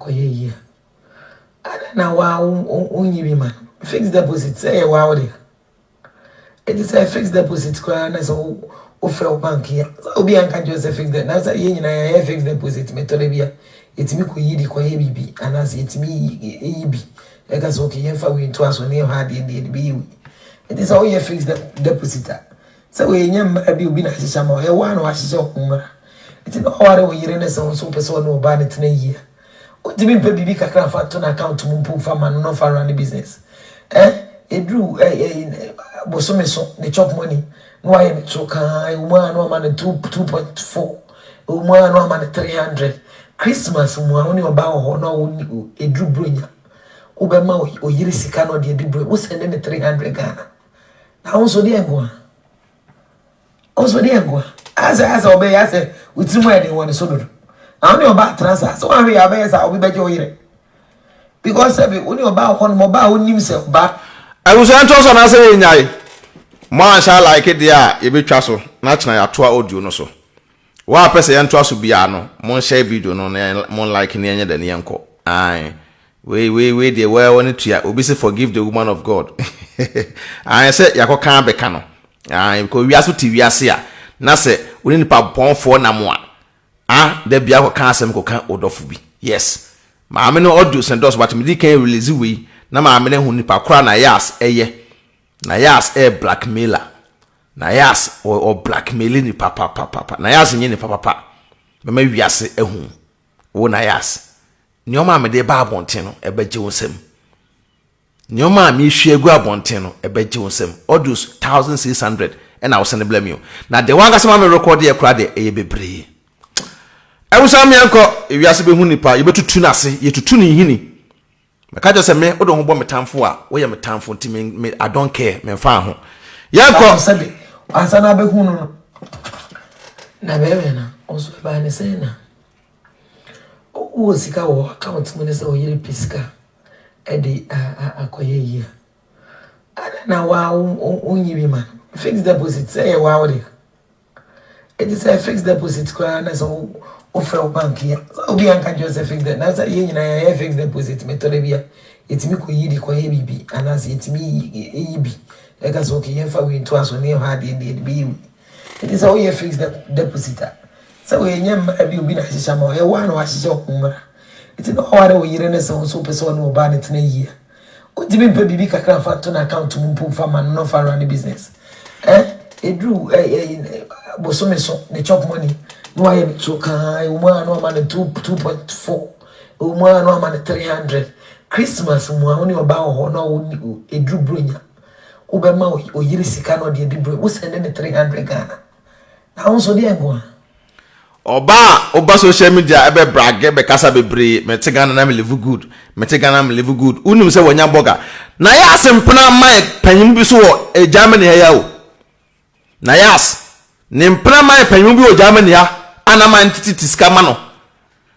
Kɔyɛ yie a, adɛn na waa wonyi bi ma no? Fixed deposit sɛ ɛyɛ waa wo dea. Enti sɛ fixed deposit koraa na sɛ wofrɛ wo bank yi a, sɛ obi anka nkyerɛ sɛ fixed na sɛ yɛn nyinaa yɛyɛ fixed deposit metɔ da bi a yɛtumi kɔyi de kɔyɛ biribi anaasɛ yɛtumi yi bi ɛka sɛ okay yɛmfa wei nto aso ne yɛhɔ adeɛ deɛ de bɛyɛ wei. Enti sɛ woyɛ fixed deposit a Sɛ wei nyɛ mmara bi obi na ahyehyɛ ama wo, ɛyɛ wo ara na wahyehyɛ wo ho mmara. Nti na waware wo yere no sɛ wo nso wopɛ sɛ ɔne ɔbaa no tena yie a, wontumi mpɛ biribi kakra mfa nto n'account mu mpo mfa ma no na ɔmfa run business. Eh, ɛduru eh, eh, bosome so ne chop money na wayɛ ne to kaa, ɛwɔ mu a na wama no 2.4, ɛwɔ mu a na wama no 300. Christmas mu a wo ne ɔbaa wɔ hɔ na ɛduru bronya, wobɛma oyere sika na ɔde adi bronya, wo sɛnde ne 300 Ghana. Na wo nso deɛ nko a wo nso deɛ nko a asɛ asɛ ɔbɛyɛ asɛ wo tirim ayɛ den wɔ ne so dodo na wo ne ɔbaa tena saa sɛ woahwɛ yɛ abɛyɛ saa obi bɛgye wo yere because sɛbi wo ne ɔbaa wɔ hɔ nom ɔbaa a wonim sɛ ɔbaa Abusua ntoa so anaasɛ yɛnnyae? Mo anhyɛ like deɛ a yɛbɛtwa so na kyena yɛatoa audio no so. Wo a pɛ sɛ yɛntoa so biara no monhyɛ video no na mon like na yɛnyɛ dɛn na yɛnkɔ. Ae Wei wei wei deɛ waa w'ani tua obi se forgive the woman of God ae sɛ yɛakɔka abɛka no ae because wiase wote wiase a na sɛ wo ne nipa bɔnfoɔ nam a ah da bia kɔka asɛm kɔka wo dɔfo bi yes maame no audios no dɔɔso but medi kan release wei na maame no ahu nipa koro a na yas ɛyɛ na yas ɛyɛ blackmailer na yas ɔ blackmaili nipa papapapa na yas nyɛ nipa papa mɛma wiase ahu wo na yas Nneɛma a mede reba abɔnten no, ɛbɛgye wo nsam. Nneɛma a mehwie agu abɔnten no, ɛbɛgye wo nsam. Audios 1600 ɛna wosɛne blɛ me o. Na deɛ wankasa ma me record yɛ koraa deɛ, ɛyɛ bebree. Abusua meɛnkɔ, ewiase bɛhu nipa, yɛbɛtutu no ase, yɛtutu ne nhini. Mɛka kyerɛ sɛ me, wode wo ho bɔ me tamfo a, woyɛ me tamfo nti me, me, I don't care, memfa ho. Yɛnkɔ. Sɛbe, ansa na abɛhu no no, na bɛrima no, ɔnso ɛbaa ne sɛn na Wowɔ sika wɔ w'account mu ne sɛ wo yere pɛ sika de akɔyɛ yie a, adɛn na waa wonyi bi ma no? Fixed deposit sɛ ɛyɛ waa wo dea. Enti sɛ fixed deposit koraa na sɛ wofrɛ wo bank yi a, sɛ obi anka nkyerɛ sɛ fixed na sɛ yɛn nyinaa yɛyɛ fixed deposit metɔ da bi a yɛtumi kɔyi de kɔyɛ biribi anaasɛ yɛtumi yi bi ɛka sɛ okay yɛmfa wei nto aso ne yɛhɔ adeɛ deɛ de bɛyɛ wei. Enti sɛ woyɛ fixed deposit a, sɛ wei nyɛ mmara bi obi na ahyehyɛ ama wo, ɛyɛ wo ara na wahyehyɛ wo ho mmara. Enti na waware wo yere no sɛ wo nso wopɛ sɛ ɔne ɔbaa no tena yie a, wontumi mpɛ biribi kakra mfa nto n'account mu mpo mfa ma no na ɔmfa run business. Eh, ɛduru eh, eh, bosome so ne chop money na wayɛ ne to kaa, ɛwɔ mu a na wama no 2.4, ɛwɔ mu a na wama no 300. Christmas mu a wo ne ɔbaa wɔ hɔ na ɛduru bronya, wobɛma oyere sika na ɔde adi bro, wo sɛnde ne 300 Ghana. Na wo nso deɛ nko a. Ɔbaa a woba social media ɛbɛ brage bɛ kasa bebree mete Ghana na me live good mete Ghana me live good wonim sɛ wanya bɔga na yas mpena man panyin bi so wɔ eh, Germany ha ya o na yas ne mpena man panyin bi wɔ Germany ha a na man tete ti sika ma no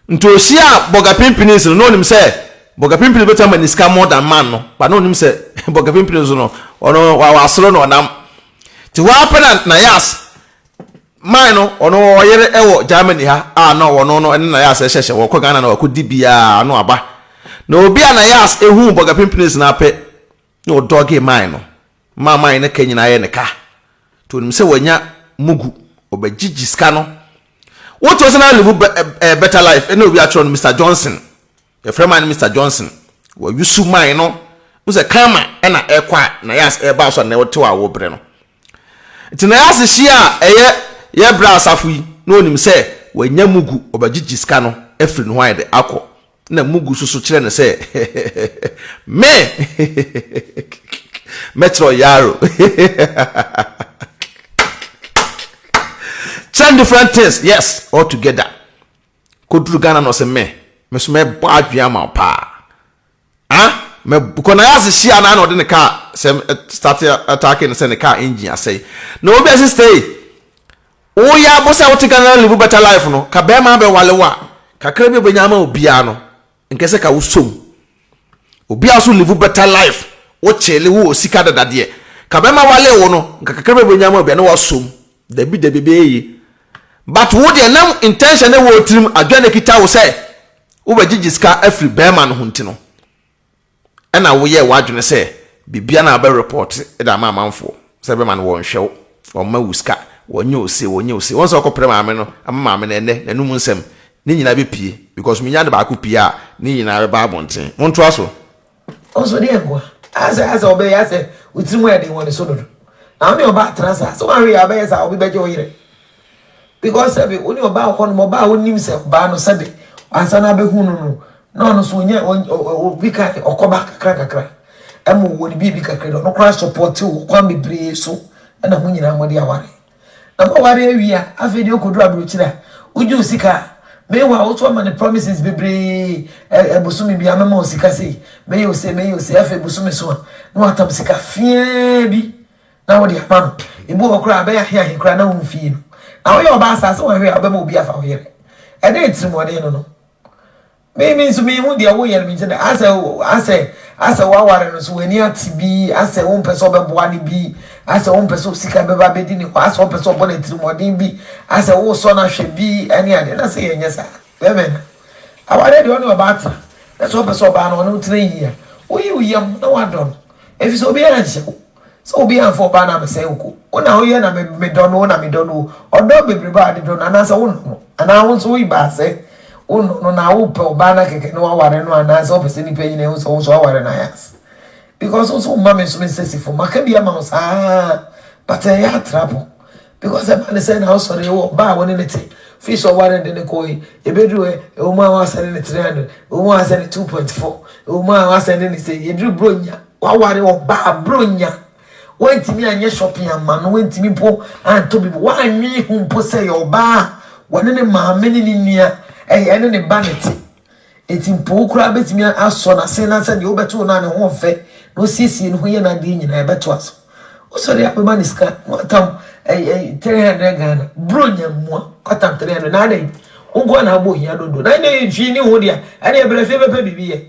Nti ohyiaa Burger Pimpinins no, na onim sɛ Burger Pimpinins bɛtumi ama ne sika more than man no, but na onim sɛ Burger Pimpinins no, ɔno wasoro na ɔnam. Nti hɔ ara pɛ na Nayas man no, ɔno ɔyere wɔ Germany ha a na ɔno no ɛne Nayas ɛhyɛhyɛ, wɔkɔ Ghana na wakɔdi biara na waba. Na obi a Nayas ehuu Burger Pimpinins no ara pɛ na ɔdɔgee man no, maa man no ka nyinaa yɛ ne ka. Nti onim sɛ wanya mugu, ɔbɛgyegye sika no. Wote hɔ sɛ na live better life ɛna obi atwerɛ no Mr Johnson. Yɛfrɛ man no Mr Johnson. Wayusu man no. Wo sɛ karma ɛna ɛkɔ a na yas ɛba so a na wote hɔ a wobrɛ no. Nti na yas hyia a ɛyɛ yɛ brɛ asafo yi na onim sɛ wanya mugu, ɔbɛgyegye sika no afiri ne ho ayɛ dɛ akɔ. Na mugu so so kyerɛ no sɛ, Me! Mɛkyerɛ ɔyaro. Kyerɛ no different things, yes, all together. Kɔduru Ghana na ɔsɛ me, me so mɛbɔ adwene ama wo paa. Ah, mɛ kɔ na yɛ ase hyia na na ɔde ne car sɛ start attacking no sɛ ne car engine asɛe. Na obi a sister yi, Woyɛ abo sɛ wote Ghana live better life no, ka bɛɛma abɛwale wo a, kakra bi a obenya ama wo biara no, nkɛ sɛ ka wo som. Obi a so live better life, wo kyele, wo wɔ sika dada deɛ, ka bɛɛma wale wo no, nka kakra bi a obenya ama wo biara na wasom. Dabi dabi ɛbɛyɛ yie. But wo deɛ nam intention na ɛwɔ wo tirim, adwene na ɛkita wo sɛ, Wobɛgyegye sika afiri bɛrima no ho nti no, ɛna woyɛɛ w'adwene sɛ biribia na wobɛ report de ama amanfoɔ sɛ bɛma no wɔnhwɛ wo, wɔmma wo sika, wɔnyɛ wo sei, wɔnyɛ wo sei. Wɔn sɛ wɔkɔpere maame no ama maame no ɛnnɛ n'anum nsɛm ne nyinaa bɛpue because menya de baako pue a ne nyinaa bɛba abɔnten. Montoa so. Ɔnso deɛ nkoa asɛ asɛ ɔbɛyɛ asɛ wo tiri mu ayɛ den wɔ ne so dodo na wo ne ɔbaa tena saa sɛ woanhwɛ yɛ a ɔbɛyɛ saa obi bɛgye wo yere because sɛbi wo ne ɔbaa wɔ hɔ nom ɔbaa a wonim sɛ ɔbaa no sɛbi ansa na abɛhu no no na ɔno so ɔnya obi ka ɔkɔba kakra kakra ɛma ɔwɔ ne biribi kakra ɔno koraa sɔpɔte wɔ kwan bebree so ɛna mo nyinaa mode aware. Na mo aware awie a, afei deɛ ɔkɔduru aburokyire a, wogye wo sika a, meanwhile wo nso ama no promises bebree, ɛ bosome biara mɛma wo sika sei, mɛyɛ wo sei, mɛyɛ wo sei, afei bosome so a, na watam sika feaa bi na wode ama no. Ebi wɔ hɔ koraa a, bɛyɛ ahe ahe koraa na womfii no. Na woyɛ ɔbaa saa, sɛ wanhwɛ a wobɛma obi afa wo yere. Ɛdɛn atirimuɔden no no? Me me nso mehu deɛ woyɛ no me nti asɛ asɛ asɛ waware no so w'ani ate bi asɛ wompɛ sɛ ɔbɛboa no bi asɛ wompɛ sɛ sika bɛba bɛdi ne hɔ asɛ wompɛ sɛ ɔbɔ no atirimuɔden bi asɛ wosɔ no ahwɛ bi ɛne adeɛ na sɛ yɛnyɛ saa bɛmɛ na awareɛ deɛ ɔne ɔbaa tena na sɛ ɔpɛ sɛ ɔbaa no ɔne wo tena yie a woyi wo yam na wadɔ no ɛfiri sɛ obiara nhyɛ wo Sɛ obi amfa ɔbaa no ammɛsɛe wo ko, wo na woyɛ na medɔ no o na medɔ no o, ɔdɔ bebrebe a wode dɔ no anaasɛ wonnɔ no anaa wo nso woyi baa sɛ wonnɔ no na wopɛ ɔbaa no kɛkɛ na woaware no anaasɛ wopɛ sɛ nnipa nyina hu sɛ wo nso woaware no ayɛ ase because wo nso womma me nso me nsa si fam maka bi ama wo saa but ɛyɛ atrapo because ɛba ne sɛ na wosɔre wɔ ɔbaa a wo ne ne te firi sɛ ɔware de ne kɔɔ yi ɛbɛduru ɛ ɛwɔ mu a woasɛne ne 300 ɛwɔ mu a woasɛne 2.4 ɛwɔ mu a woasɛne ne sɛ yɛduru buro nya Waware ɔbaa bronya wantumi anyɛ shopping ama no wantumi mpo antɔ bi wannwen ho mpo sɛ yɛ ɔbaa a wɔne ne maame ne ne nua ɛyɛ ɛne ne ba ne te eti mpo wo koraa bɛtumi asɔ n'ase na sɛ deɛ wobɛto no a ne ho ɔfɛ na osiesie ne ho yɛ n'adeɛ nyinaa ɛbɛto aso wosɔre a bɛma ne sika na watam ɛyɛ 300 Ghana bronya mua watam 300 na adɛn wo nko na abɔ ohia dodo na ɛne hwii ne ho deɛ ɛne ɛbrɛ fie bɛpɛ biribi yɛ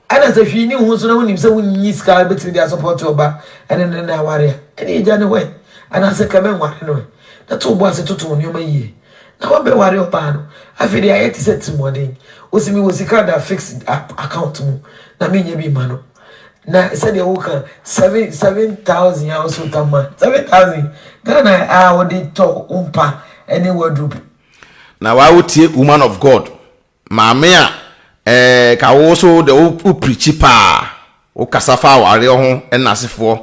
Ɛna sɛ hwee nni wo ho nso na wonim sɛ wonnyi sika a wobɛtumi de asɔpɔte ɔba ɛne ne na aware a, ɛne agya ne hɔ ɛ, anaasɛ ka mɛnware no ɛ, na to wo bo ase toto wo nneɛma yie na woabɛware ɔbaa no. Afei deɛ ayɛ te sɛ tirimuɔden. Wosi mewɔ sika da fixed account mu na menyɛ bi mma no. Na sɛdeɛ woka 7000 a wosɛ wotam ma 7000 Ghana a wode tɔ wo mpa ne wardrobe. Na waa wotie woman of God Maame a eh ka wo so de wo wo preachi paa, wo kasa fa awareɛ ho ɛna asefoɔ,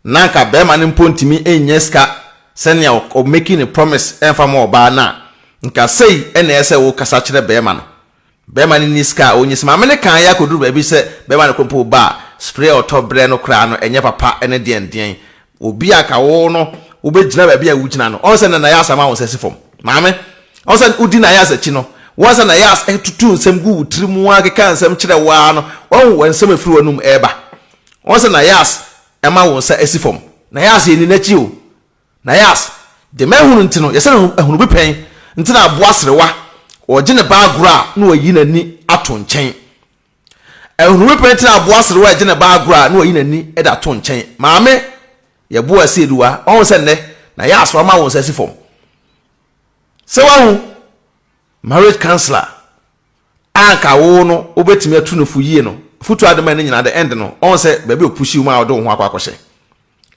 na anka bɛɛma no mpo ntumi nnya sika sɛnea ɔ making ne promise ɛmfa ma ɔbaa no a, nka sei ɛna ɛyɛ sɛ wo kasa kyerɛ bɛɛma no. Bɛɛma no nni sika a ɔnyi sɛ maame no kaa yɛ akɔduru baabi sɛ bɛɛma no kɔ mpo ba a spray a ɔtɔ brɛ no koraa no ɛnyɛ papa ɛne deɛn deɛn. Obi a ka wo no wobɛgyina baabi a wogyina no, ɔn sɛ na Nayas ama wo nsa si fam. Maame, ɔn sɛ wodi Nayas akyi no, wɔn sɛ Nayas tutu nsɛm gu wo tiri mu ara keka nsɛm kyerɛ wo ara no, wahu wɔ nsɛm efiri w'anum ɛreba. Ɔn sɛ Nayas ma wo nsa asi fam. Nayas yɛnni n'akyi o. Nayas, deɛ mahunu nti no, yɛsɛ no ahunu bi pɛn nti na aboa serewa, ɔregye ne ba agorɔ a na wayi n'ani ato nkyɛn. Ahunumi pɛn tena aboa serewa a ɛgye ne ba agorɔ a na wayi n'ani de ato nkyɛn. Maame, yɛboa Asieduwa. Wahu sɛ nnɛ, na yɛ aso ama wo nsa asi fam. Sɛ wahu marriage counselor a anka wo no wobɛtumi atu no fo yie no, afotuo a wode ma no nyinaa, the end no, wahu sɛ baabi a ɔpushi wo ma wode wo ho akɔ akɔhyɛ.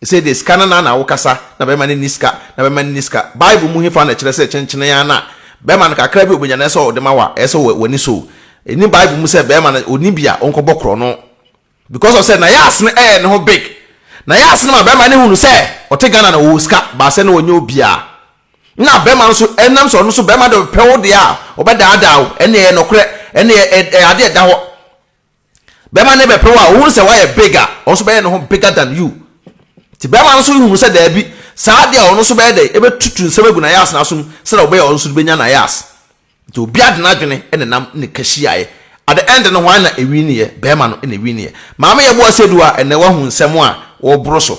Ɛsei deɛ sika no na na wokasa na bɛrima no nni sika na bɛrima no nni sika. Bible mu hefa na ɛkyerɛ sɛ kyenkyene ara na bɛrima no kakra bi a ɔbɛnya no ɛsɛ sɛ ɔde ma wo a ɛsɛ sɛ w'ani sɔ o. Ɛnni Bible mu sɛ bɛrima no ɔnni bi a ɔnkɔbɔ korɔno because of sɛ n'ayɛase no ɛyɛ ne ho big. N'ayɛase no ma bɛrima no hunu sɛ ɔte Ghana na ɔwɔ sika but sɛ na ɔnyɛ obiara. Na bɛrima no nso ɛnam sɛ ɔno nso bɛrima de ɔpɛ wo deɛ a ɔbɛdaadaa wo ɛnneɛ ɛyɛ nokorɛ ɛnneɛ ɛyɛ adeɛ ɛda hɔ. Bɛrima no bɛpɛ wo a, ohunu sɛ woayɛ big a, ɔno nso bɛyɛ ne ho bigger than you. Nti bɛrima no nso hunu sɛ daabi, saa adeɛ a ɔno nso bɛyɛ dɛn, ɛbɛtutu nsɛm agu n'ayas no asom sɛdeɛ ɔbɛyɛ a ɔno nso bɛnya n'ayas. Nti obiara de n'adwene nenam ne ka hyiaeɛ. At the end no hwan na ɛwiniiɛ? Bɛrima no na ɛwiniiɛ. Maame Yeboah Sedu a ɛnnɛ woahu nsɛm a wɔboro so.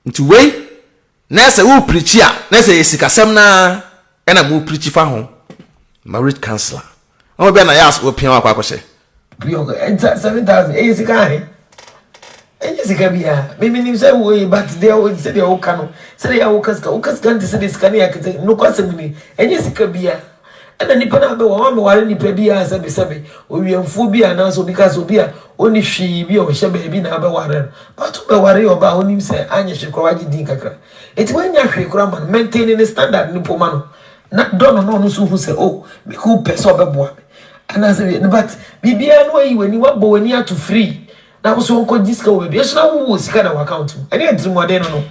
Nti wei na sɛ wo preachi a na sɛ yɛ sikasɛm no ara ɛna mo preachi fa ho. Marriage counselor. Ɔmo bia na yɛ as wɔ pia wakɔ akɔhyɛ. 7000 ɛyɛ sika ahe? Ɛnyɛ sika biara. Me menim sɛ wo yi but deɛ sɛdeɛ woka no sɛdeɛ woka sika woka sika nte sɛdeɛ sika no yɛ akete nokwasɛm ni ɛnyɛ sika biara. Ɛna nipa no a bɛwɔ wɔn ameware nipa bi a sɛbesɛbe owiɛmfoɔ bi anaasɛ obi ka sɛ obi a ɔnni hwee bi a ɔhyɛ baabi na abɛware no. But wobɛware ɔbaa a wonim sɛ anyɛ hwee koraa wagye din kakra. Enti woannya hwee koraa ma no, maintain ne standard no mpo ma no. Na dɔ no na ɔno nso hu sɛ oh me kunu pɛ sɛ ɔbɛboa me. Anaasɛ but biribiara no wayi w'ani, wabɔ w'ani ato free. Na wo so ɔnkɔgye sika wɔ baabi. Ɛso na wowɔ sika da wɔ account mu. Ɛne atirimuɔden no no.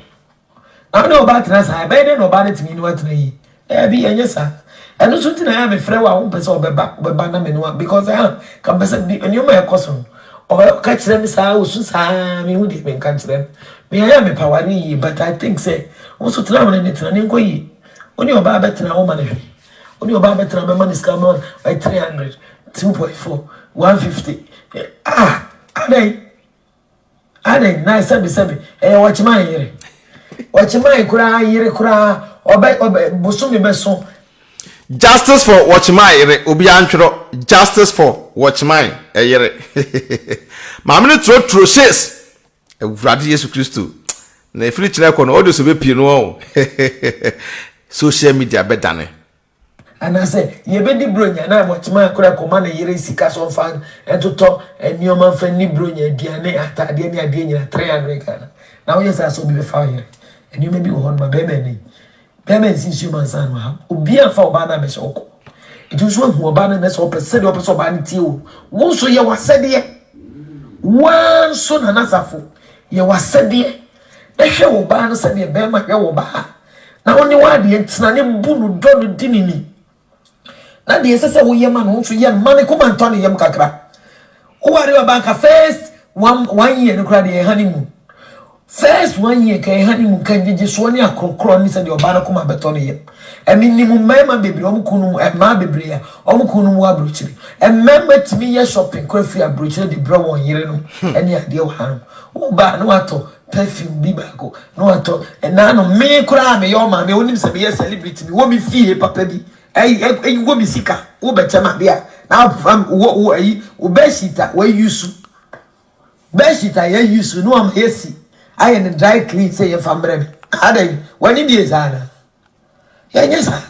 Na wo ne ɔbaa tena saa, ɛbɛyɛ dɛn na ɔbaa no atumi ne wo atena yie? Daabi, ɛnyɛ saa. Ɛno nso nti na ɛyɛ a mefrɛ wo a wompɛ sɛ ɔbɛba, wobɛba na me ne wo because ah, ka mpɛ sɛ nneɛma a ɛkɔ so no, ɔka kyerɛ me saa, ɔsu saa, mehu deɛ menka nkyerɛ no. Me ɛyɛ a mepɛ aware yie but I think sɛ wo nso tena wo ne ne tena ne nkɔ yie. Wo ne ɔbaa bɛtena woma no hwee. Wo ne ɔbaa bɛtena bɛma no sika ma no 300, 2.4, 150. Ah, adɛn? Adɛn na sɛbesɛbe ɛyɛ ɔkyeman yere? Ɔkyeman koraa yere koraa ɔbɛ ɔbɛ bosome bɛso. Justice for wɔkyeman yere obiara ntwerɛ justice for wɔkyeman yere maame no turo turo shades awurade yesu kristo na efiri kyerɛ kɔ no audio so bɛpie no ɔn social media bɛdane. Anaasɛ yɛbɛdi Buronya na Watchman koraa kɔma ne yere sika sɛ ɔmfa ntotɔ nneɛma mfa nni Buronya, aduane, ataadeɛ ne adeɛ nyina 300 Ghana. Na woyɛ saa sɛ obi bɛfa wo yere. Nneɛma bi wɔ hɔ noma bɛrima ani. Bɛrima nsi nsuo ma nsa ano ha. Obi amfa ɔbaa no abɛhyɛ wo kɔ. Nti nso ahu ɔbaa no nɛ sɛ ɔpɛ sɛdeɛ ɔpɛ sɛ ɔbaa no tie wo. Wo nso yɛ w'asɛdeɛ. Woa nso Nana Safo yɛ w'asɛdeɛ. Na hwɛ wo baa no sɛdeɛ bɛrima hwɛ wo baa. Na wo ne w'adeɛ ntena ne bu no dɔ no di ne ni. Na deɛ ɛsɛ sɛ woyɛ ma no wo nso yɛ no ma ne koma ntɔ ne yam kakra. Woware ɔbaa nka first one one year no koraa deɛ ɛha ne mu. First one year nka ɛha ne mu nka ngyegyesoɔ ne akorɔkorɔ ne sɛdeɛ ɔbaa no koma bɛtɔ ne yam. Ɛmi nim mmarima bebree wɔn kunu mu mmaa bebree a wɔn kunu mu wɔ aburokyire. Mmarima tumi yɛ shopping koraa firi aburokyire de brɛ wɔn yere no ɛne adeɛ wɔ ha nom. Wo ba na watɔ perfume bi baako na watɔ ɛnaa no me koraa meyɛ ɔmaame wonim sɛ meyɛ celebrity me wɔ me fie papa bi ɛyi ɛyi wɔ me sika wo bɛkyɛ ma de a na afam wɔ wɔ ɛyi wo bedsheet a wɔayi su bedsheet a yɛayi su no ama yɛsi ayɛ no dry clean sɛ yɛfa mbrɛ me adɛn w'ani bie saa na Yɛnyɛ saa.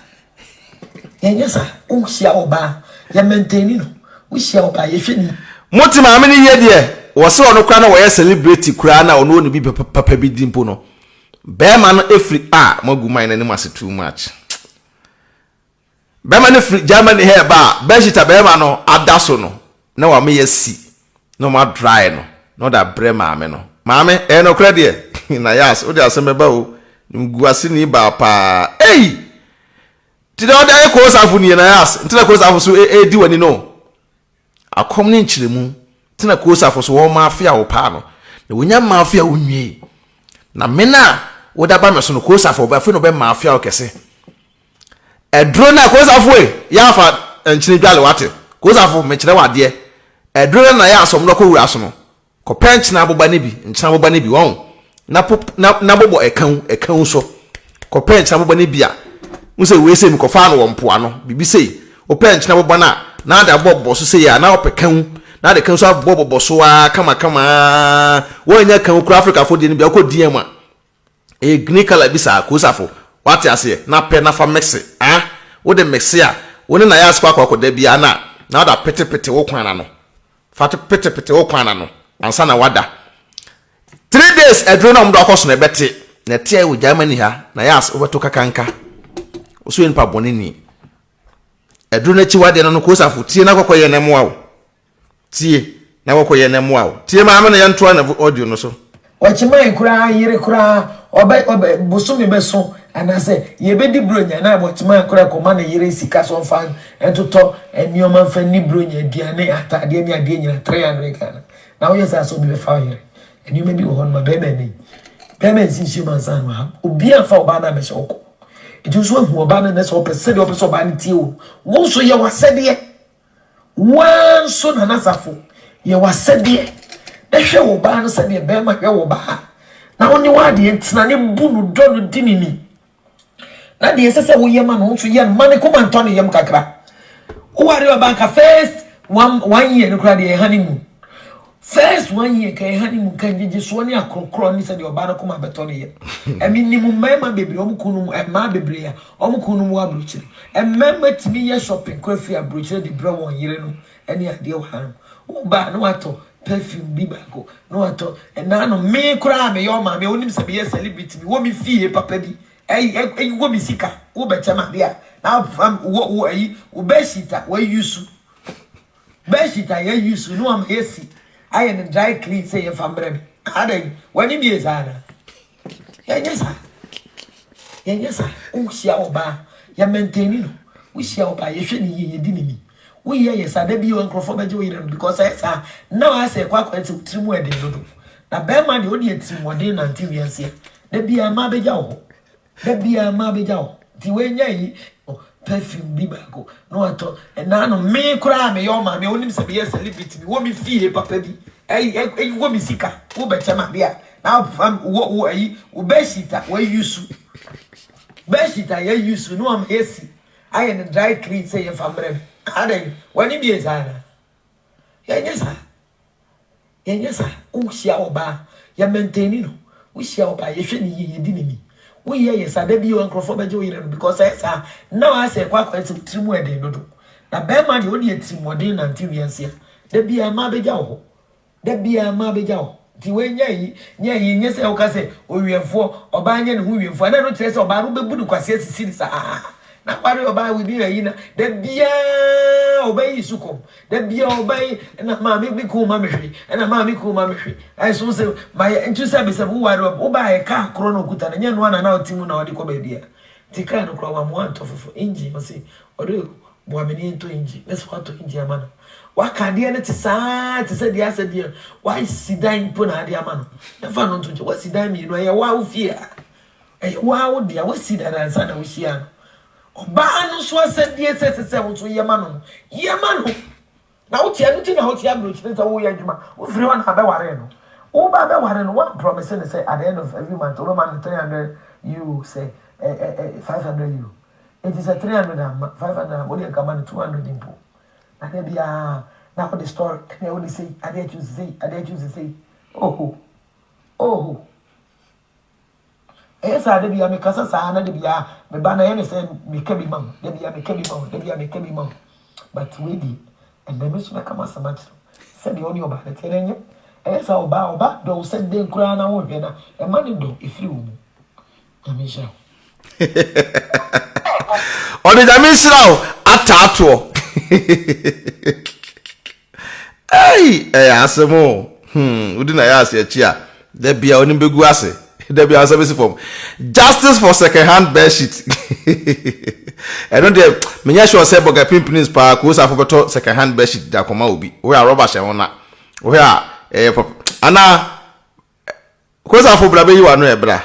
Yɛnyɛ saa. Wohyia ɔbaa, yɛ maintain no. Wohyia ɔbaa, yɛhwɛ ni. Mo te maame no yie deɛ, wɔse ɔno koraa na wɔyɛ celebrity koraa na ɔno ɔni bi papa bi di mpo no, bɛɛma no ɛfiri a moagu man no anim ase too much. Bɛrima no firi Germany ha ɛba a, bedsheet a bɛrima no ada so no, na wama yɛasi, na wɔn adry no, na ɔde abrɛ maame no. Maame, ɛyɛ nokorɛ deɛ? Na yas, wode asɛm bɛba o. Nimguaseni baa paa. Ei! Nti deɛ ɔde ayɛ Kosafo nie, na yas, nti na Kosafo so ɛredi w'ani no. Akɔm ne nkyerɛmu nti na Kosafo so wɔn mafia wo paa no. Na wɔnya mafia wo nwie. Na me no a wode aba me so no, Kosafo, afei na ɔbɛ mafia wo kɛse. Aduro no a Kosafo e, yɛ afa nkyene dwale wate. Kosafo, mekyerɛ wo adeɛ. Aduro no na yɛ asɔm no kɔ wura so no. Kɔpɛ nkyene aboba no bi, nkyene aboba no bi, wɔn. Na pop na na bobɔ ɛka ɛka so. Kɔpɛ nkyene aboba no bi a. Wo sɛ wei sei mekɔfaa no wɔ mpoano, biribi sei. Wopɛ nkyene aboba no a, na ade abɔ bobɔ so sei a, na wopɛ ka na ade ka so abobɔ bobɔ so ara kama kama ara. Woannya ka koraa Afrikafo deɛ no bi a, wokɔ DM a, Ɛyɛ green colour bi saa, Kosafo, wate aseɛ, na pɛ na fa mixe, ah, wode mixe a, wo ne Nayas kɔ akɔ akɔda biara na, na wode apetepete wo kwan ano, fa petepete wo kwan ano ansa na wada. 3 days aduro na wɔde akɔ so na ɛbɛte, na ɛte a wɔ Germany ha, Nayas wobɛto kakanka, wo so yɛ nipa bɔne ni. Aduro no akyiwadeɛ no no, Kosafo, tie na kɔkɔ yɛ na ɛmoa wo. Tie na wɔkɔ yɛ na mmoa wo. Tie maame no yɛntoa na audio no so. Ɔkyeman koraa yere koraa ɔbɛ ɔbɛ bosome bɛso anaasɛ yɛbɛdi buronya na ɔkyeman koraa kɔma ne yere sika sɛ ɔmfa ntotɔ nneɛma mfa nni buronya aduane ataadeɛ ne adeɛ nyina 300 Ghana na woyɛ saa sɛ obi bɛfa wo yere nneɛma bi wɔ hɔ noma bɛrima ani bɛrima nsi nsuo ma nsa ano ha obi amfa ɔbaa no abɛhyɛ wo kɔ nti nso ahu ɔbaa no nɛ sɛ ɔpɛ sɛdeɛ ɔpɛ sɛ ɔbaa no tie wo wo nso yɛ w'asɛdeɛ Wo ara nso Nana Safo, yɛ w'asɛdeɛ na hwɛ wo baa no sɛdeɛ bɛrima hwɛ wo baa na wo ne w'adeɛ ntena ne bu no dɔ no di ne ni na deɛ ɛsɛ sɛ woyɛ ma no wo nso yɛ no ma ne koma ntɔ ne yam kakra. Woware ɔbaa nka first one, one year no koraa deɛ ɛha ne mu. First one year nka yɛ honeymoon nka ngyegyesoɔ ne akorɔkorɔ ne sɛdeɛ ɔbaa no koma bɛtɔ no yɛ. Ɛmi nim mmarima bebree wɔn kunu nom mmaa bebree a wɔn kunu nom wɔ aburokyire. Mmarima tumi yɛ shopping kora firi aburokyire de brɛ wɔn yere nom ɛne adeɛ wɔ ha nom. Wo ba a na watɔ perfume bi baako na watɔ ɛnaa no me koraa meyɛ ɔmaame a wonim sɛ meyɛ celebrity me wɔ me fie papa bi ɛyi ɛyi wɔ me sika wo bɛkyɛ me adeɛ a na wɔ wɔ ɛyi wo bedsheet a wɔayi su. Bedsheet a yɛ use no ama yɛsi ayɛ no dry clean sɛ yɛmfa mbrɛ me. Adɛn? W'ani bie saa anaa? Yɛnyɛ saa. Yɛnyɛ saa. Wohyia ɔbaa, yɛ maintain no. Wohyia ɔbaa, yɛhwɛ ne yie, yɛdi ne ni. Woyɛ yɛ saa, da bi nkurɔfoɔ bɛgye wo yere no because ɛyɛ saa. Na wayɛ sɛ ɛkɔ akɔyɛ sɛ wo tiri mu ɛden dodo. Na bɛrima deɛ wode atirimuɔden nante wiase a, da biara mmaa bɛgya wo hɔ. Da biara mmaa bɛgya wo nti wei nyɛ ayi perfume bi baako na watɔ ɛnaa no me koraa meyɛ ɔmaame a wonim sɛ meyɛ celebrity mewɔ me fie papa bi ɛyi ɛyi wɔ me sika wo bɛkyɛ me adeɛ a na wɔ wɔ ayi wo bedsheet a wɔayi su bedsheet a yɛayi su na wama yɛasi ayɛ no dry clean sɛ yɛmfa mbrɛ me adɛn w'ani bie saa na yɛnyɛ saa. Yɛnyɛ saa. Wohyia ɔbaa, yɛ maintain no. Wohyia ɔbaa, yɛhwɛ no yie, yɛdi no ni. Woyɛ yɛ saa, da bi nkurɔfoɔ bɛgye wo yere no because ɛyɛ saa. Na wayɛ sɛ ɛkɔ akɔyɛ sɛ wo tiri mu ɛden dodo. Na bɛrima deɛ wode atirimuɔden nante wiase a, da biara mmaa bɛgya wo hɔ. Da biara mmaa bɛgya wo hɔ. Nti wei nyɛ ayi, nyɛ ayi, nyɛ sɛ woka sɛ owiɛmfoɔ, ɔbaa nyɛ ne ho wiɛmfoɔ. Ɛna ɛno kyerɛ sɛ ɔbaa no wobɛbu no kwasea sisi no saa. Na ware ɔbaa within ayi na da biara ɔbɛyi so kɔm. Da biara ɔba yi na maame me kun ma me hwe ɛna maame kun ma me hwe ɛso sɛ mayɛ nti sɛ bisɛ wo ware wo ba yɛ kaa korɔ na okuta no nyɛ no ana na ɔte mu na ɔde kɔ baabi a nti kaa no korɔ wa mo antɔ foforo engine ɔse ɔde boa me ne yɛntɔ engine mɛsɛ watɔ engine ama no waka adeɛ no te saa te sɛ deɛ asɛ deɛ wasi dan mpo na ade ama no ɛfa no nto nkyɛ wasi dan mmienu ɛyɛ wa wo fie a ɛyɛ wa wo deɛ wasi dan ansa na wohyia no Ɔbaa no nso asɛdeɛ sɛ ɛsɛ sɛ wo nso yɛ ma no no, yɛ ma no. Na wote ɛno ti na wote aburokyire sɛ woyɛ adwuma, wofiri hɔ na abɛware no. Woba abɛware no, woamprɔmese no sɛ at the end of every month wobɛma no 300 euro sɛ ɛ ɛ ɛ 500 euro. Enti sɛ 300 amma, 500 amma, wodeɛ nka ma no 200 mpo. Na da biara na wode story, ɛnna wode sei, adeɛ akyi wo sei, adeɛ akyi wo sei. Oho, oho. Ɛyɛ saa da biara mekasa saa na da biara me ba no ɛyɛ ne sɛ meka bi ma wo da biara meka bi ma wo da biara meka bi ma wo but wei deɛ ɛnɛ me nso mɛka m'asɛm akyerɛ wo sɛdeɛ wo ne ɔbaa no teɛ no ɛnyɛ ɛyɛ saa ɔbaa ɔbaa dɔ wo sɛ dɛn koraa na wonhwɛ na ɛma ne dɔ ɛfiri wo mu. Nyame nhyira wo. Ɔde Nyame nhyira wo ataatoɔ. Ei, ɛyɛ asɛm o. Hmm, wodi na yɛ ase akyi a, da bia onim bɛgu ase. Da bia nsa bɛsi fam. Justice for second hand bed sheet. Ɛno deɛ, menyɛ sure sɛ bɔga pimpinins paa koosafo bɛtɔ second hand bed sheet de akɔma obi. Wohwɛ a rɔba hyɛ ho na. Wohwɛ a ɛyɛ papa. Anaa, koosafo bra bɛyi w'ano ɛ bra.